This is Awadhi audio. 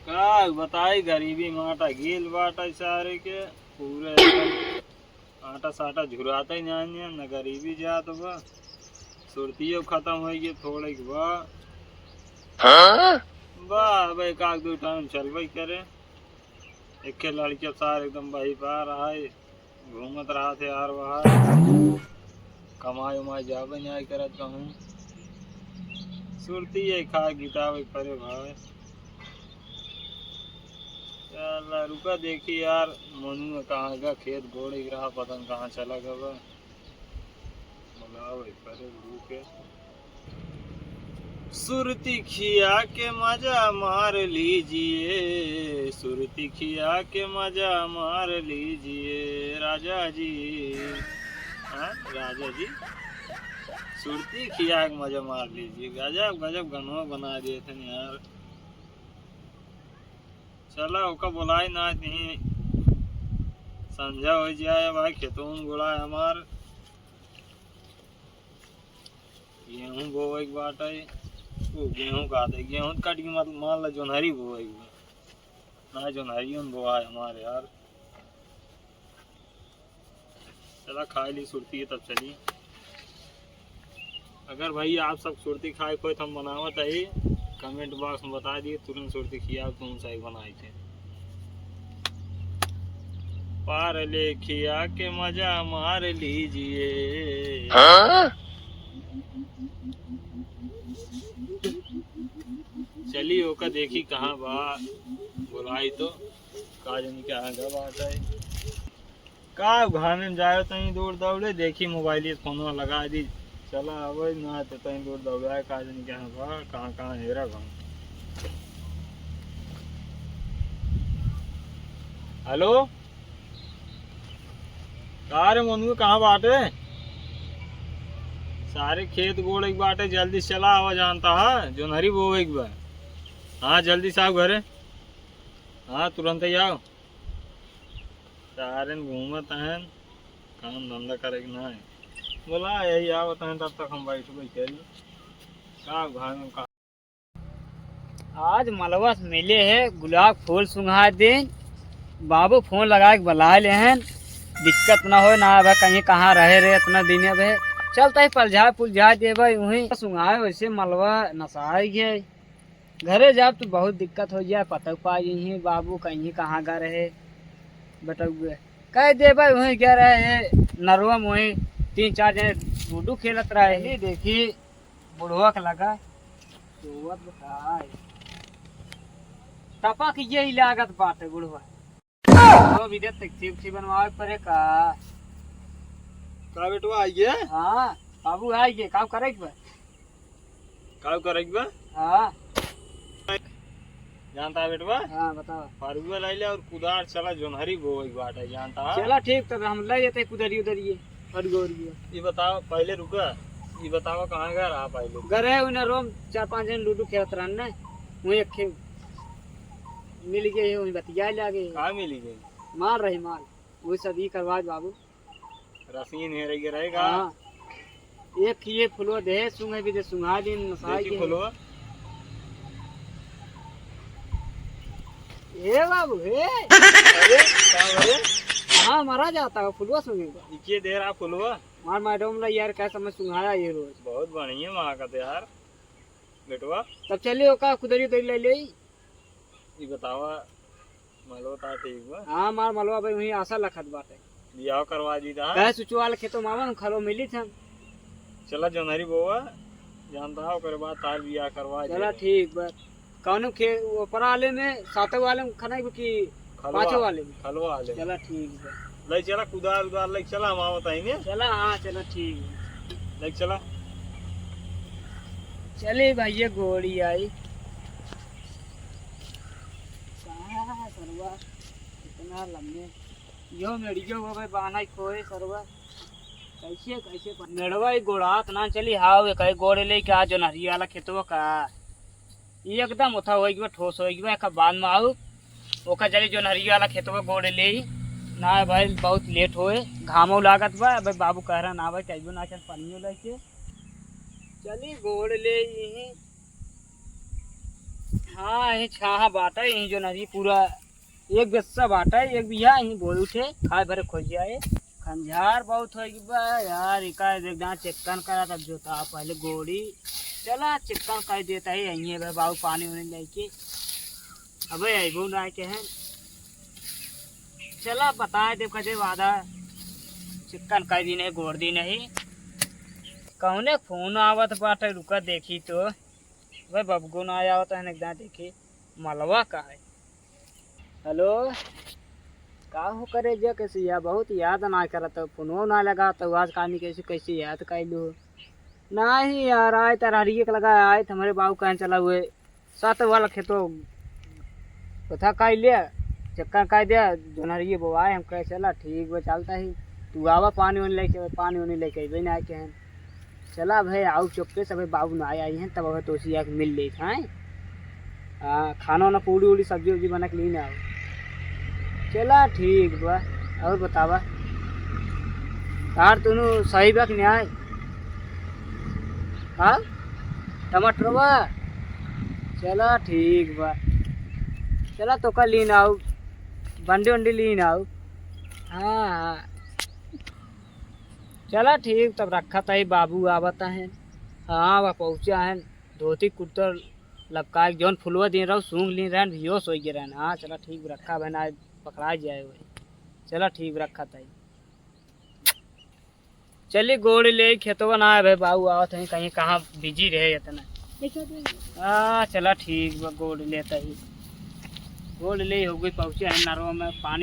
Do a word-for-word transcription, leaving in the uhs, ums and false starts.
का बताई, गरीबी माटा गेल बाटा सारे के, पूरे एकदम आटा साटा झुराता ही नाहीं है, न गरीबी जात बा, सुरतियो खतम होइ गई थोड़े के बा। हाँ? बा, अब एक आध दो टाइम चलबे करे। एक लड़के सार एकदम वही पा रहा है, घूमत रहत है यार बाहर, कमाई उमाई जाबे नाहीं करत कहूँ। सुरती है खा गिटावे परे भाई। चला रुका देखी यार, मनुआ कहाँ गा, खेत गोड़े रहा, पता न कहाँ चला गवा। बुलावे परे गुरु के। सुरती खिया के मजा मार लीजिए, सुरती खिया के मजा मार लीजिए राजा जी। हाँ, राजा जी, सुरती खिया के मजा मार लीजिए। गजब, गजब गनवा बना दिए थे यार। चला, ओका बोलाई ना, नहीं संझा हो जाए भाई, खेतों में गोड़ा है हमार। गेहूं बोवे के बाटे, वो गेहूं का दे, गेहूं काट के मत, मान ला जोन्हरी बोवे के बा। ना जोन्हरी उन बोवा है हमारे यार। चला खाए ली सुरती है तब चली। अगर भाई आप सब सुरती खाए कोई तो हम बनावत है, comment box में बता दिए, तुरंत सुरती खिया तुम सही बनाए थे। पार ले खिया के मजा मार लीजिए। हाँ? चली ओका देखी कहाँ बा, बुलाई तो का जानी कहाँ गा बात है। का घामे में जाए तहीं दूर दौड़े, देखी मोबाइल से फोनवा लगा दी, चला आवे ना तो तहीं दूर दौड़ाए, का जानी कहाँ बा, कहाँ कहाँ हेरा बा। हेलो, का रे मनुआ, कहाँ बाटे? सारे खेत गोड़े के बाटे, जल्दी से चला आवा, जानता है जोन्हरी बोवे के बा। हाँ, जल्दी से आओ घरे। हाँ, तुरंत ही आओ। सारे घूमत हैं, काम धंधा करे के ना है। बोला यही आवत हैं, तब तक हम बैठ बैठे रही। का घर में का आज मलवा से मिले है, गुलाब फूल सुंघा देन। बाबू फोन लगा के बुला ले हैं, दिक्कत ना होए ना। अब कहीं कहाँ रहे रे इतना दिन, अब है चलता ही पलझा पुलझा देबे वहीं सुंघाए, वैसे मलवा नसाए गए। घरे जाब तो बहुत दिक्कत हो जाए, पतौ पा यहीं बाबू कहीं कहाँ गा रहे बटौए। कह देबे वहीं गा रहे नरवा में, वहीं तीन चार जने लूडो खेलत रहे। देखी बुढ़वा के लगा तो बताए। टपक यही लागत बाटे बुढ़वा। तो भी देख, टैक्सी उक्सी बनवावे के पड़े का? का बेटवा आइए? हाँ, बाबू आइए, काम करे के बा। काम करे के बा? हाँ। जानता है बेटवा? हाँ, बताओ। फरुआ लाई ले और कुदार चला, जोन्हरी बोवे के बाटे, जानता है? चला ठीक, तब हम ले जेते कुदारी उदारी, फरुआ उरुआ। ये बताओ, पहले रुका, ये बताओ कहाँ गए रहा पहले? घरे उन्हें रोम चार पाँच जन लूडो खेलत रहन ना, वहीं एक खे-, मिल गए, वहीं बतिया लागे। का मिल गए? माल रही माल, वही सब ई करवाज बाबू। रसीन हेरे के रहेगा। हाँ। एक ये फुलवा दे, सुंघे भी दे, सुंघा दिन नसाई देखी के। फुलवा। ए बाबू, हे। अरे, का भले? हाँ, मरा जाता है फुलवा सुंघे का। इके दे रहा फुलवा। मार मैडम ला यार, क्या समझ सुंघाया ये रोज। बहुत बढ़िया माँ का तो यार, बेटवा। तब चलिए, ओका कुदरी उदरी ले ले। ई बतावा, मलवा ता ठीक बा? हाँ, मार मलवा भाई वहीं आशा लखत बाटे। बियाह करवा दी ता? कहे सुचवाल खेतो मामा हम खलो मिली थे। चला जोनहरी बोवा, जानता है, ओकरे बाद तार बियाह करवा चला दे। ठीक बा। कौनो खे-, ऊपर वाले में, सातों वाले में खाना है कि खलवा, पाँचों वाले में? खलवा वाले में। चला ठीक बा। ले चला कुदाल उदाल ले चला, हम आवत आइने। चला, हाँ, चला ठीक बा। ले चला। चली भैया गोड़ी आई। कहाँ है सरवा? इतना लम्बे। यो मेड़ियो हो गए, बाना ही खोए सरवा। कैसे, कैसे प-, मेड़वा ही गोड़ात ना चली, हाव, एक ही गोड़े लेके आ जोनहरी वाला खेतवा का। ये एकदम उठा होई गवा, ठोस होई गवा, एक बाद में आऊ। ओका चली जोनहरी वाला खेतवा गोड़े ले ही। ना भाई, बहुत लेट होए, घामो लागत बा। अबे बाबू कह रहा ना भाई, चाहिए ना चल पानियो लेके। चली गोड़ ले यहीं। हाँ, यही छाहा बाटे, यही जो नदी पूरा एक बिस्सा बाटे, एक बिया यही बोल उठे, खाए भरे खोज जाए। खंजार बहुत हो गई बा यार, इका एक दाँय चिक्कन करा तब जोता पहले गोड़ी। चला चिक्कन कर देता ही यही है भाई बाबू, पानी उनी लेके। अबे अइबो ना के हैं। चला बताए देव कदे वादा, चिक्कन कर दी नहीं, गोड़ दी नहीं। कौने फोन आवत बाटे, रुका देखी तो। भाई बबगो ना आवत है, एक दाँय देखी मलवा का है। हेलो, का हो करे जे कैसे या बहुत याद ना करत हो, फोनो ना लगात हो, आज कानी कैसे कैसे याद कैलू? नहीं यार, आए तार हरिये के लगा आए, हमारे बाबू कहन चला हुए सात वाला खेतो कथा काई ले, चक्कर काई दे, जोनहरिये बोआए, हम कहे चला ठीक बा चलता ही, तू आवा पानी उनी लेके, पानी उनी लेके अइबे ना के हैं। चला भाई, आउ चुप्पे से भाई, बाबू ना आई हैं, तब अबे तोसी आके मिल लेत हैं। हाँ, खाना वाना, पूड़ी उड़ी, सब्जी उब्जी बना के लीन आओ। चला ठीक बा, और बतावा, तार तुनु सही बा कि नहीं आए? हाँ, टमाटरवा, चला ठीक बा, चला तो का लीन आओ, बंडी उंडी लीन आओ। हाँ, हाँ। चला ठीक, तब रखा तही, बाबू आवत हैं। हाँ, वह पहुँचा है, धोती कुर्ता लपका के, जौन फुलवा दिन रहो, सूंघ लीन रहन, बेहोश हो गए रहन। हाँ, चला ठीक, रखा बहन, आज पकड़ा जाए वही। चला ठीक, रखा तही। चली गोड़ ले, खेतवा ना है भाई, बाबू आवत हैं, कहीं कहाँ बिजी रहे इतना। देखो तो। हाँ, चला ठीक बा, गोड़ लेता ही। गोड़ ले हो गई, पहुँचे हैं नरवा में पानी।